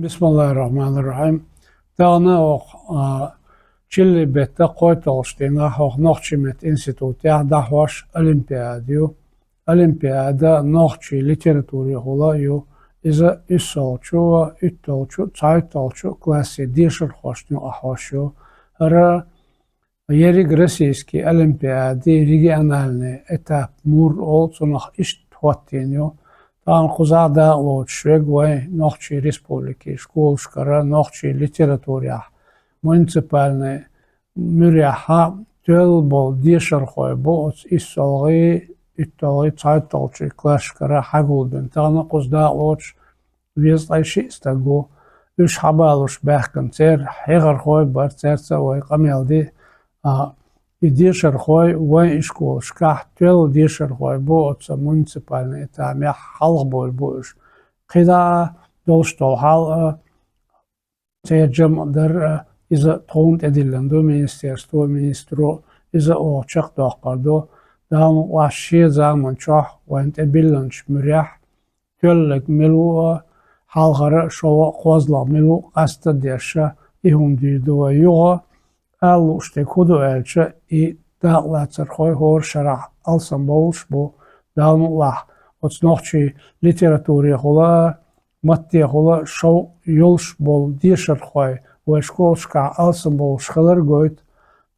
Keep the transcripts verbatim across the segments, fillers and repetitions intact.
Бисмиллахир-рахманир-рахим. Тахана оха, а, чилли бетта кхойтталгӀача дийнахьа оха нохчий меттан институтехь дӀахьош олимпиада ю. Олимпиада нохчий литературехула ю. Иза уьссалгӀачу, уьтталгӀачу, цхьайтталгӀачу классий дешархошна юкъа хьош ю. ХӀара ерриг российский олимпиади региональный этап мур олу, цунах иштта хӀоттийна ю. Тахана кхузахь дакъа лоцуш верг вайн Нохчийн Республикин школашкара нохчий литературехь муниципальный муьрехь тоьлла болу дешархой бу оцу уьссалгӀий, уьтталгӀий, цхьайтталгӀачу классашкара хьагулбина. Тахана кхуза дакъа лоцуш везткъе шиъ стаг ву. Уьш хьабалуш баьхкина церан хьехархой бара, цаьрца а вай къамел ди. А, и дешархой вайн ишколашкахь тоьлла дешархой бу оцу муниципальный этапехь, хьалха бовлу бу уьш. КхидӀа а долуш долу хьал а, церан жамӀ дар а, иза тхуна тӀедиллина ду, министерство, министро иза оха чекхдоккхур ду. Дала мукъалахь, шен заман чохь вайна тӀебиллинчу муьрехь тоьлларг мила ву а, хьалхара а, шолгӀа а, кхозлагӀа мила ву а къастадеш, и хӀума дийр ду вай юха. Ала лууш дерг хӀун ду аьлча, и дакъалацархой хӀора шарахь алсамбовлуш бу, Дала мукъалахь, оцу нохчий литературехула а, маттехула а шовкъ йолуш болу дешархой вайн школашкахь алсамбовлуш хилар гойту.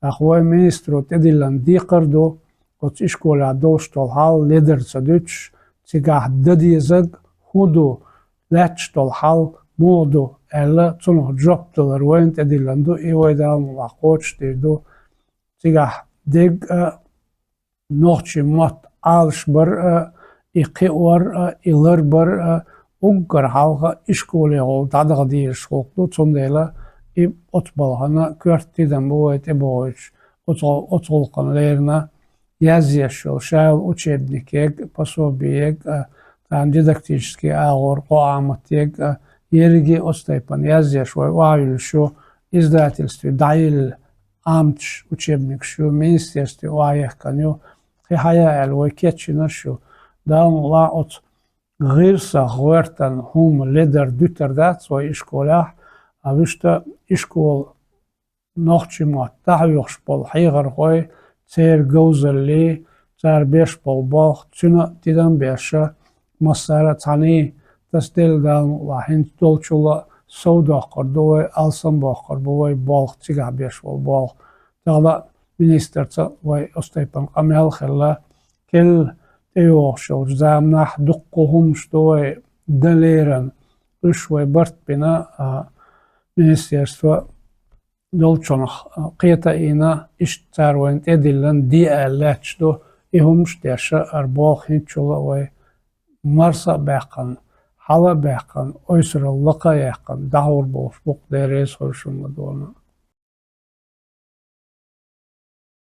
ТӀаккха вайн министро тӀедиллина декхар ду, оцу ишколехь долуш долу хьал ледар ца дуьтуш, цигахь дан дезарг хӀун ду, лаьтташ долу хьал муха ду аьлла, цунах жоп далар вайна тӀедиллина ду, и вай, Дала мукъалахь, кхочушдийр ду. Цигахь дерг а, нохчийн мотт Ӏалашбар а, и кхиор а, и ларбар а, уггар хьалха ишколехула дӀадаха дезаш гӀуллакх ду, цундела и оцу балхана коьрта тидам бу вай тӀебогӀуьйтуш, оцу, оцу гӀуллакхана лерина язъеш йолу ша йолу учебникег а, пособиег а, царна дидактический агӀор къо Ӏаматег а, ерриге оцу тайпана язъеш вай охьайуьллуш ю, издательстве дӀайилла Ӏаматаш, учебникаш ю, министерстве охьаехкина ю, кхин хьая аьлла вай кечйинарш ю. Дала мукъалахь, оцу гӀирсах гӀоьртина хӀума ледар, дуьтур дац вай ишколехь, а вуьшта ишкола нохчийн мотт дӀахьоьхуш болу хьехархой, церан говзаллий, цара беш болу болх, цуьнан а тидам беш, массара а цхьаьний, тасаделла, Дала мукъалахь, хӀинца долчул а совдоккхур ду вай, алсамбоккхур бу вай болх, цигахь беш болу болх. Тахана министрца вай оцу тайпана къамел а хилла, керла тӀейогӀуш йолчу заманахь дуккха хӀуманаш ду вай дан лерина, уьш вай барт бина, а, министерство долчунах, а, кхета а йина, иштта цара вайна тӀедиллина де аьлла лаьтташ ду, и хӀуманаш а деш, хӀара болх хӀинцачул а вай марса а баьккхина, хьала а баьккхина, ойсуралла лакха а яьккхина, дӀахьур болуш бу-кх, Дела реза хуьлда шуна ма-дарра.